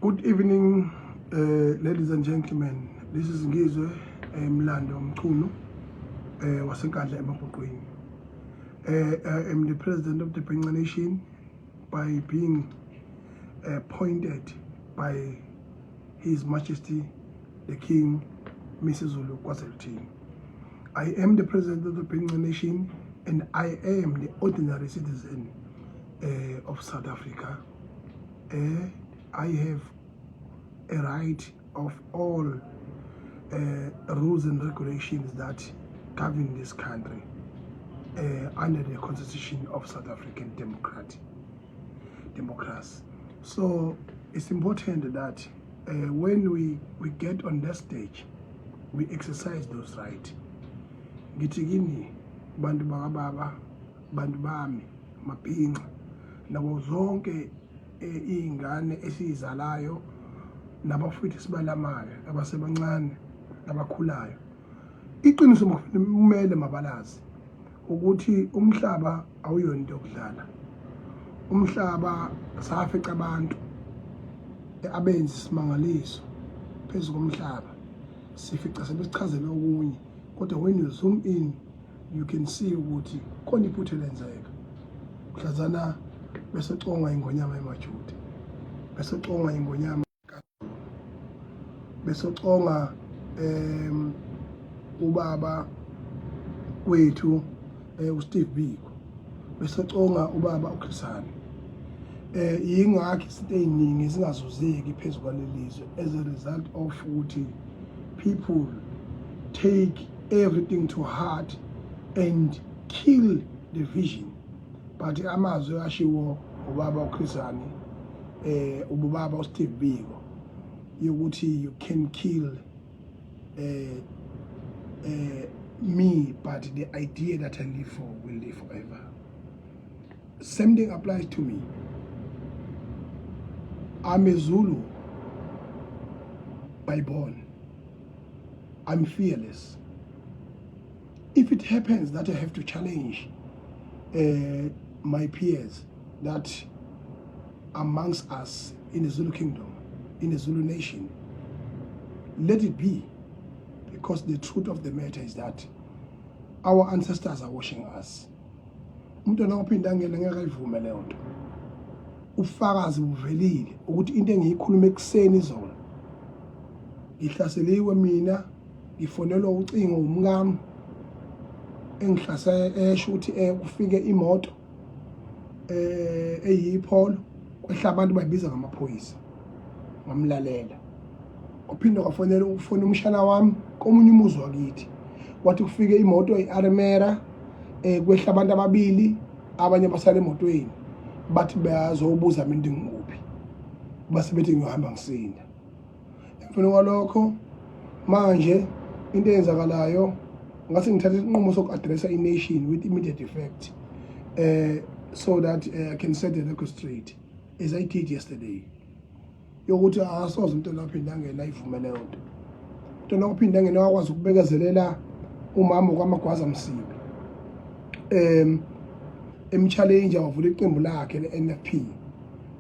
Good evening, ladies and gentlemen. This is Ngizwe Mlando Mchunu waseNkandla eMabhuqwini. I am the president of the Bhinca Nation by being appointed by His Majesty the King Misuzulu KwaZwelithini. I am the president of the Bhinca Nation and I am the ordinary citizen of South Africa. I have a right of all rules and regulations that govern this country under the Constitution of South African democracy. So it's important that when we get on that stage, we exercise those rights. Ngithi kini bantu bakababa, bantu bami, mabhinca, nabo zonke iy'ngane esiyizalayo nabafowethu esibalamayo abasebancane abakhulayo. Iqiniso kumele mabalazi ukuthi umhlaba awuyona into yokudlala. Umhlaba safica abantu abenza isimangaliso phezu komhlaba, sifica sebesichazela okunye, kodwa when you zoom in you can see ukuthi khona iphutha elenzeka mhlazana beseconga ingonyama emajuda, beseconga ingonyama, beseconga ubaba wethu uSteve Biko, beseconga ubaba uChris Hani. Yingakho izinto ey'ningi zingazuzeki phezu kwalelizwe as a result of ukuthi people take everything to heart and kill the vision. But amazwi ashiwo ubaba uChris Hani, ubaba uSteve Biko, yokuthi you can kill me, but the idea that I live for will live forever. Same thing applies to me. I'm a Zulu by born. I'm fearless. If it happens that I have to challenge my peers that amongst us in the Zulu kingdom, in the Zulu nation, let it be. Because the truth of the matter is that our ancestors are watching us. Umntwana oPhindangene ngeke ayivume leyo nto. Ubufakazi buvelile ukuthi into engiyikhuluma ekuseni izolo, ngihlaseliwe mina, ngifonelwa ucingo umkami engihlase esho ukuthi kufike imoto eyiPolo, kwehla abantu bayibiza ngamaphoyisa. Ngamlalela. Kwaphinde kwafonela ufona umshana wami komunye umuzi wakithi, wathi kufike imoto i-Almera, kwehla abantu ababili, abanye basala emotweni, bathi bayazobuza mina ngikuphi, base bethi ngiyohamba ngisinda. Emveni kwalokho manje into eyenzakalayo ngase ngithatha isinqumo soku-addressa i-nation with immediate effect so that I can set the record straight as I did yesterday, yokuthi asoze umuntu oPhindangene ayivume leyo nto. Umuntu oPhindangene wakwazi ukubekezelela umama kwaMagwaza Msibi emchallenge, wavula iqembu lakhe le-NFP,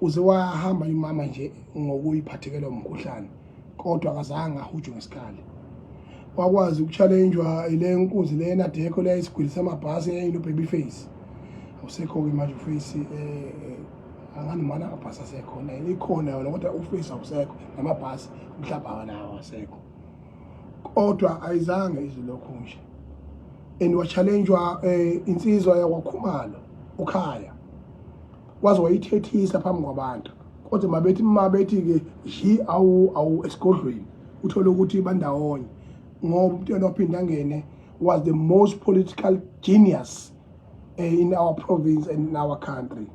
uze wahamba umama nje ngokuyiphathekela umkhuhlane, kodwa akazange ahujwe ngesikhali. Wakwazi ukuchallengewa ile nkunzi le NADECO le isigwili samabhasi eyayino baby face, awusekho-ke manje uface, angani mana amabhasi asekhona, ikhona yona, kodwa uface awusekho namabhasi mhlawumbe awanawo asekho, kodwa ayizange izwe lokhu nje. And wachallengwa insizwa yakwaKhumalo uKhaya, waze wayithethisa phambi kwabantu, kodwa mabethi ke ji awu esigodlweni uthole ukuthi bandawonye, ngoba uMntwana Phindangene was the most political genius in our province and in our country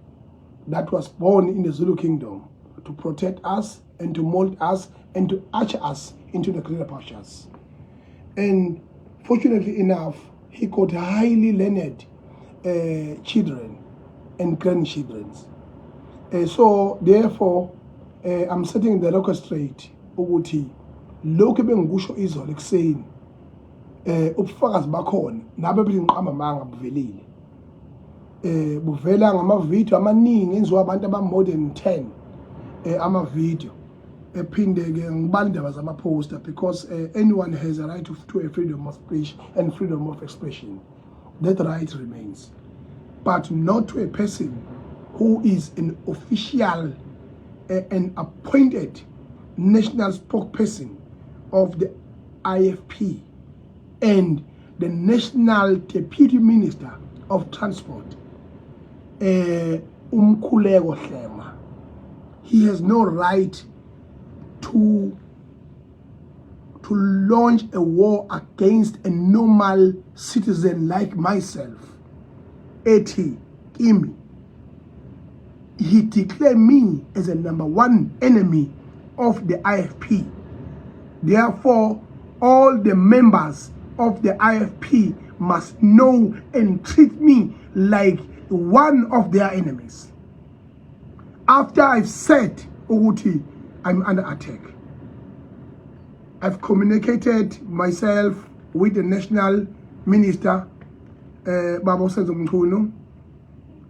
that was born in the Zulu kingdom to protect us and to mold us and to usher us into the greater pastures. And fortunately enough, he got highly learned children and grandchildren. So therefore, I'm setting the record straight ukuthi lokhu bengikusho izolo ekuseni, ubufakazi bakhona nabe bethi ngiqamba amanga buvelile, buvela ngama video amaningi enziwa abantu aba more than 10 ama video. Ephinde ke ngibala indaba zama-poster because anyone has a right to a freedom of speech and freedom of expression. That right remains, but not to a person who is an official an appointed national spokesperson of the IFP and the national deputy minister of transport, uMkhuleko Hlengwa. He has no right to launch a war against a normal citizen like myself. Ethi kimi he declared me as a number one enemy of the IFP. Therefore, all the members of the IFP must know and treat me like one of their enemies. After I've said ukuthi I'm under attack, I've communicated myself with the national minister, Baba Senzo Mchunu,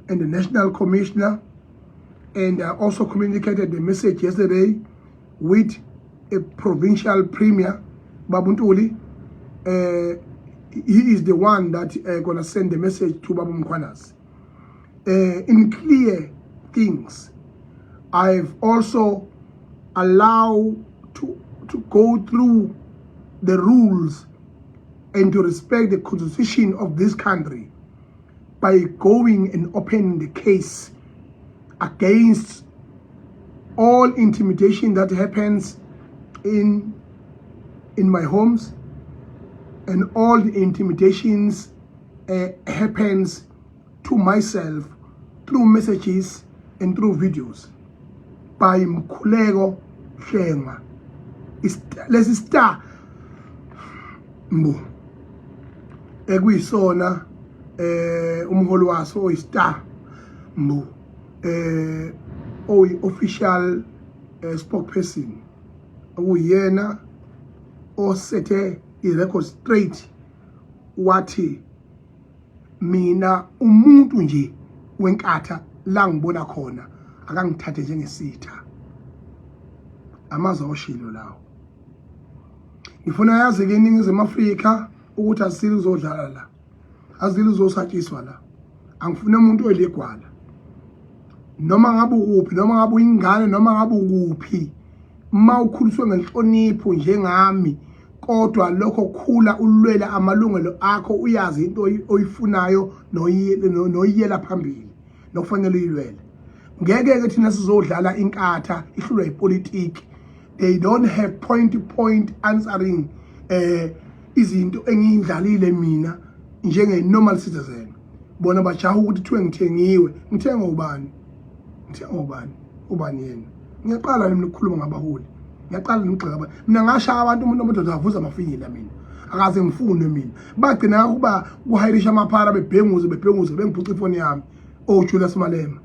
and the national commissioner, and I also communicated the message yesterday with a provincial premier, Babu Ntuli. He is the one that gonna send the message to Babu Mkhwanazi. In clear things, I've also allowed to go through the rules and to respect the constitution of this country by going and opening the case against all intimidation that happens in my homes and all the intimidations happens to myself through messages and through videos by Mkhuleko Hlengwa, lesi star mbu ekuyisona umholi waso oyistar mbu oyi official spokesperson, okuyena osethe i-record straight, wathi mina umuntu nje weNkatha la ngibona khona akangithathe njengesitha. Amazwi oshilo lawo. Ngifuna yazi ke iNingizimu Afrika ukuthi asili uzodlala la, azili uzosatshiswa la. Angifuni umuntu oligwala, noma ngabe ukuphi, noma ngabe uyingane, noma ngabe ukuphi, uma ukhuliswe ngenhlonipho njengami, kodwa lokho khula ulwela amalungelo akho, uyazi into oyifunayo noyiyela phambili nokufanele uyilwele. Ngeke ke thina sizodlala iNkatha ihlulwa ipolitiki. They don't have point to point answering izinto engiyindlalile mina njenge normal citizen. Bona bajaha ukuthi kuthiwe ngithengiwe. Ngithenga ubani? Ngithenga ubani? Ubani yena? Ngiyaqala mina ukukhuluma ngabaholi, ngiyaqala ngigxeka abantu. Mina ngashaya abantu, umuntu omadoda avuza amafinyila, mina akaze ngifune. Mina bagcina ukuba kuhayirisha amaphara, bebhenguze bebhenguze, bengiphuca ifoni yami, oJulius Malema.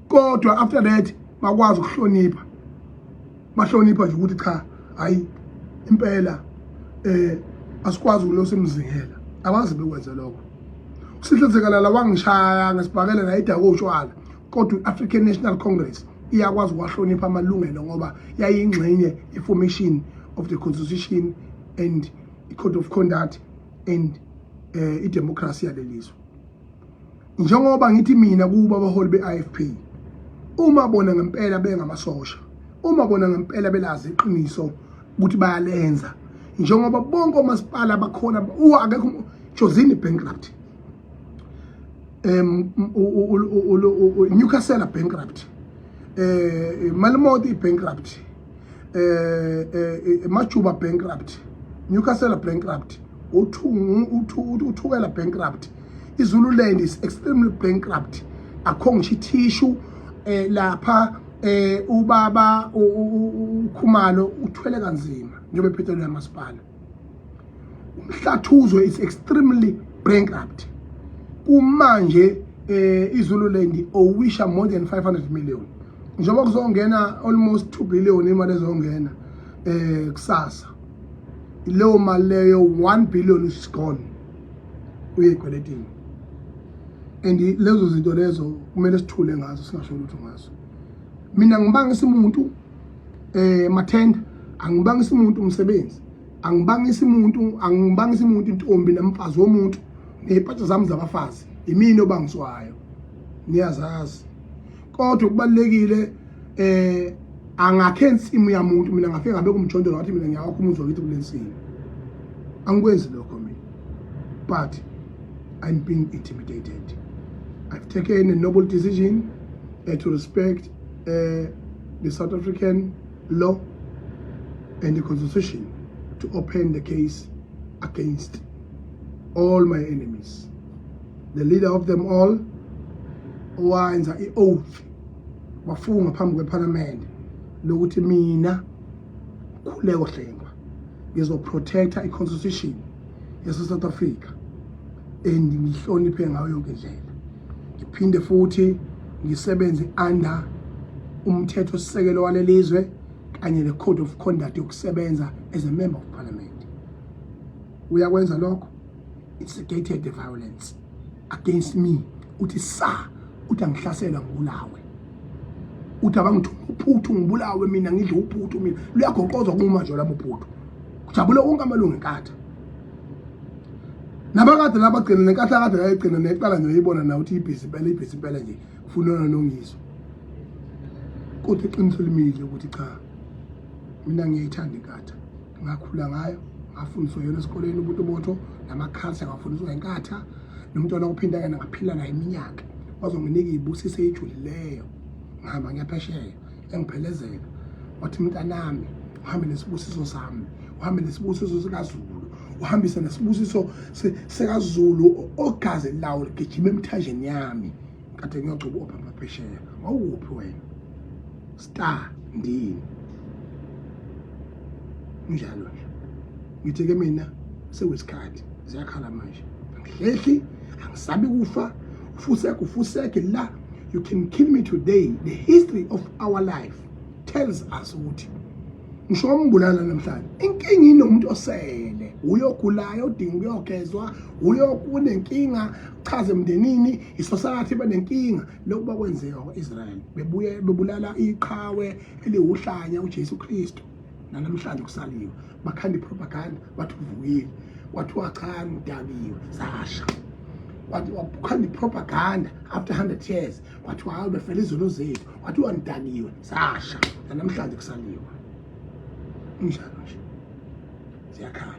Kodwa after that bakwazi ukuhlonipha, bahlonipha nje ukuthi cha, hayi impela asikwazi ukulosemzingela. Abazi bekwenze lokho. USihle Zikalala wangishaya ngesibhakela naye idaka utshwala, kodwa i-African National Congress iyakwazi ukwahlonipha amalungelo ngoba yayingxenye i-formation of the constitution and i-code of conduct and idemocracy yalelizwe. Njengoba ngithi mina kuba abaholi be-IFP, uma bona ngempela bengamasosha, uma bona ngempela belazi iqiniso ukuthi bayalenza, njengoba bonke omasipala bakhona akekho Jozini bankrupt, Newcastle bankrupt, Malimodi bankrupt, Majuba bankrupt, Newcastle bankrupt, uThukela bankrupt, iZululand is extremely bankrupt, akho ngisho itissue lapha. Ubaba uKhumalo uthwele kanzima njengoba ephethe yamasipala. Umhlathuzo is extremely bankrupt kumanje. IZululand owisha more than 500 million, njengoba kuzongena almost 2 billion imali ezongena kusasa. Leyo mali leyo, 1 billion is gone, uye ekweletini. And lezo zinto lezo kumele sithule ngazo, singasho lutho ngazo. Mina ngibangisa umuntu. Mathenda angibangisi umuntu umsebenzi, angibangisi umuntu, angibangisi umuntu intombi nomfazi womuntu nezipatsha zami zabafazi, imini obangiswayo niyazazi. Kodwa kubalekile angakhe insimu yamuntu, mina ngafike ngabe kumjondolo ngathi mina ngiyawakha umuzi wakithi kule nsimu. Angikwenzi lokho mina, but I'm being intimidated. I've taken a noble decision to respect the South African law and the constitution to open the case against all my enemies. The leader of them all owenza i-oath, wafunga phambi kwephalamende lokuthi mina Khuleko Hlengwa ngizoprotecta i-constitution yase-South Africa and ngihloniphe ngayo yonke indlela, ngiphinde futhi ngisebenze under umthetho sisekelo walelizwe kanye ne-code of conduct yokusebenza as a member of parliament. Uyakwenza lokho, instigated the violence against me. Uthi sa uthi angihlaselwa ngibulawe, uthi abangithuma uphuthu ngibulawe mina, ngidle uphuthu mina. Luyagoqozwa kuma nje lami uphuthu, kujabule wonke amalungu enkatha nabakade labagcina nenkatha kade yayigcina neqala nje uyibona na uthi ibhizi impela, ibhizi impela nje kufunana nongizwe. Kodwa iqiniso limile ukuthi cha, mina ngiyayithanda inkatha, ngakhula ngayo, ngafundiswa yona esikoleni, ubuntu botho namakhalsa ngafundiswa inkatha, nomntwana ophinda yena ngaphila naye iminyaka, wazonginika izibusiso ezijulileyo. Ngihamba ngiyaphesheya, engiphelezela wathi, mntanami, uhambe nesibusiso sami, uhambe nesibusiso sikaZulu, uhambise nesibusiso sikaZulu ogazi lawo ligijima emthanjeni yami. Kade ngiyogcoba uphamba phesheya, wawuphi wena star ndini? Njalo nje ngithi ke mina sekuyisikhathi, ziyakhala manje, angihlehli, angisabi kufa. Ufuseke ufuseke la, you can kill me today, the history of our life tells us ukuthi ngisho umbulala namhlanje, inkinga inomuntu osele uyogulayo, odinga ukuyogezwa, uyokunenkinga, chaze emndenini, isociety benenkinga. Lokhu bakwenzeka kwa-Israel, bebuye bebulala iqhawe eliwuhlanya uJesu Kristu, nanamhlanje kusaliwe, bakhanda ipropaganda, bathi uvukile, kwathiwa cha, ngidakiwe, sasha. Kwathi wakhanda ipropaganda after 100 years, kwathiwa hayi, befela izono zethu, kwathiwa nidakiwe, sasha, nanamhlanje kusaliwe. Njalo nje ziyakhala.